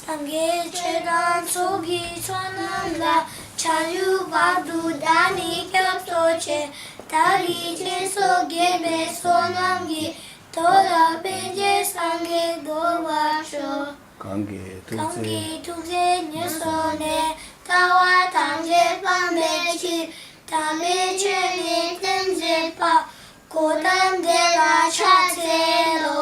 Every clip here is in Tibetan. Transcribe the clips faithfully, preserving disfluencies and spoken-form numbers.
སངས་རྒྱས་ཆོས་དང་ཚོགས་ཀྱི་མཆོག་རྣམས་ལ། བྱང་ཆུབ་བར་དུ་བདག་ནི་སྐྱབས་སུ་མཆི། བདག་གིས་སྦྱིན་སོགས་བགྱིས་པའི་བསོད་ནམས་ཀྱིས། འགྲོ་དག་ཕན་ཕྱིར་སངས་རྒྱས་འགྲུབ་པར་ཤོག། གང་གིས་ཐུགས་བརྩེ། གང་གིས་ཐུགས་བརྩེ་ཉེར་བཟུང་ནས། ལྟ་བ་ཐམས་ཅད་སྤང་བའི་ཕྱིར། དམ་པའི་ཆོས་ནི་སྟོན་མཛད་པ། གཽ་ཏམ་དེ་ལ་ཕྱག་འཚལ་ལོ།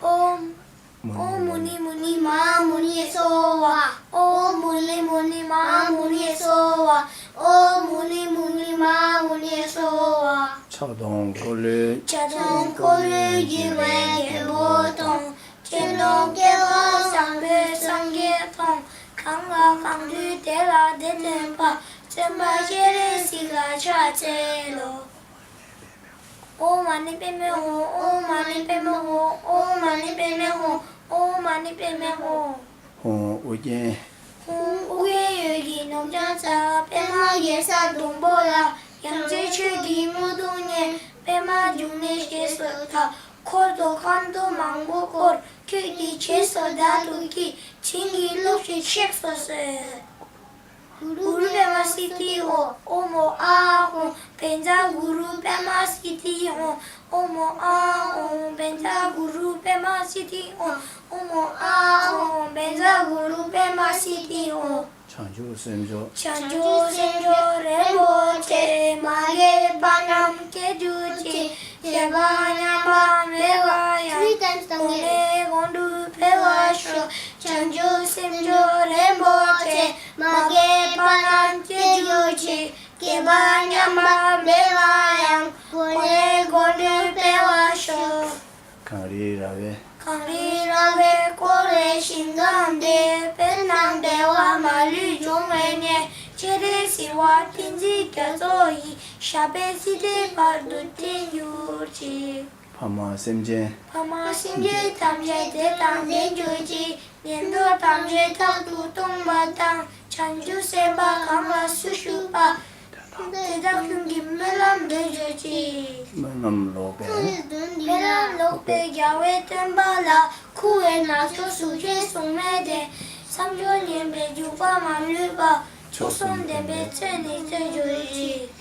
ཨོཾ། ཨོཾ་མུ་ནི་མུ་ནི་མ་ཧཱ་མུ་ནི་སྭཱ་ཧཱ། ཨོཾ་མུ་ནི་མུ་ནི་མ་ཧཱ་མུ་ནི་སྭཱ་ཧཱ། ཨོཾ་མུ་ནི་མུ་ནི་མ་ཧཱ་མུ་ནི་སྭཱ་ཧཱ། ཕྱག་དང་འཁོར་ལོའི། ཕྱག་དང་འཁོར་ལོས་སྒྱུར་བའི་རྒྱལ་པོ་དང་། སྤྱན་དང་སྐྱེ་བོ་བཟང་པོའི་སངས་རྒྱས་དང་། གང་ལ་གང་འདུལ་དེ་ལ་དེ་སྟོན་པ། སེམས་དཔའ་སྤྱན་རས་གཟིགས་ལ་ཕྱག་འཚལ་ལོ། ཨོཾ་མ་ཎི་པདྨེ་ཧཱུྃ། ཨོཾ་མ་ཎི་པདྨེ་ཧཱུྃ། ཨོཾ་མ་ཎི་པདྨེ་ཧཱུྃ། ཨོཾ་མ་ཎི་པདྨེ་ཧཱུྃ། ཧཱུྃ་ཨོ་རྒྱན། ཧཱུྃ་ཨོ་རྒྱན་འོད་ཀྱི་ནུབ་བྱང་མཚམས། པདྨ་གེ་སར་སྡོང་པོ་ལ། ཡང་ཅིག་ཆོས་ཀྱི་དངོས་གྲུབ་བརྙེས། པདྨ་འབྱུང་གནས་ཞེས་སུ་བཏགས། འཁོར་དུ་ཁམས་གསུམ་མང་པོ་བསྐོར། ཆོས་ཀྱི་རྗེས་སུ་བདག་ཏུ་སྐྱེས། བྱིན་གྱིས་རློབས་ཤིག་གཤེགས་སུ་གསོལ། གུ་རུ་པདྨ་སིདྡྷི་ཧཱུྃ། ཨོཾ་ཨཱཿཧཱུྃ། བཛྲ་གུ་རུ་པདྨ་སིདྡྷི་ཧཱུྃ། ཨོཾ་ཨཱཿཧཱུྃ། བཛྲ་གུ་རུ་པདྨ་སིདྡྷི་ཧཱུྃ། ཨོཾ་ཨཱཿཧཱུྃ། བཛྲ་གུ་རུ་པདྨ་སིདྡྷི་ཧཱུྃ། བྱང་ཆུབ་སེམས་མཆོག། བྱང་ཆུབ་སེམས་མཆོག་རིན་པོ་ཆེ། མ་སྐྱེས་པ་རྣམས་སྐྱེ་གྱུར་ཅིག། སྐྱེས་པ་ཉམས་པ་མེད་པ་ཡང་། གོང་ནས་གོང་དུ་འཕེལ་བར་ཤོག། བྱང་ཆུབ་སེམས་མཆོག་རིན་པོ་ཆེ། མ་སྐྱེས་པ་རྣམས་སྐྱེ་གྱུར་ཅིག། སྐྱེས་པ་ཉམས་པ་མེད་པ་ཡང་། གོང་ནས་གོང་དུ་འཕེལ་བར་ཤོག། གངས་རིའི་ར་བས། གངས་རིའི་ར་བས་བསྐོར་བའི་ཞིང་ཁམས་འདིར། བོད་ནང་བདེ་བ་མ་ལུས་འབྱུང་བའི་གནས། སྤྱན་རས་གཟིགས་དབང་བསྟན་འཛིན་རྒྱ་མཚོ་ཡི། ཞབས་པད་སྲིད་མཐའི་བར་དུ་བརྟན་གྱུར་ཅིག། ཕ་མ་སེམས་ཅན། ཕ་མ་སེམས་ཅན་ཐམས་ཅད་བདེ་དང་ལྡན་གྱུར་ཅིག། ངན་འགྲོ་ཐམས་ཅད་རྟག་ཏུ་སྟོངས་པ་དང་། བྱང་ཆུབ་སེམས་དཔའ་གང་ལ་སུ་ཞུགས་པ། དེ་དག་ཀུན་གྱི་སྨོན་ལམ་འགྲུབ་གྱུར་ཅིག། སྨོན་ལམ་ལོག་པའི། སྨོན་ལམ་ལོག་པའི་རྒྱལ་བའི་བསྟན་པ་ལ། འཁུ་བའི་ནག་ཕྱོགས་སུ་ཁྱེར་སོང་མེད་དེ། མཚམས་སྦྱོར་ངན་པའི་འཇུག་པ་མ་ལུས་པ། མཆོག་གསུམ་བདེན་པའི་ཚོགས་ནི་སྩོལ་གྱུར་ཅིག།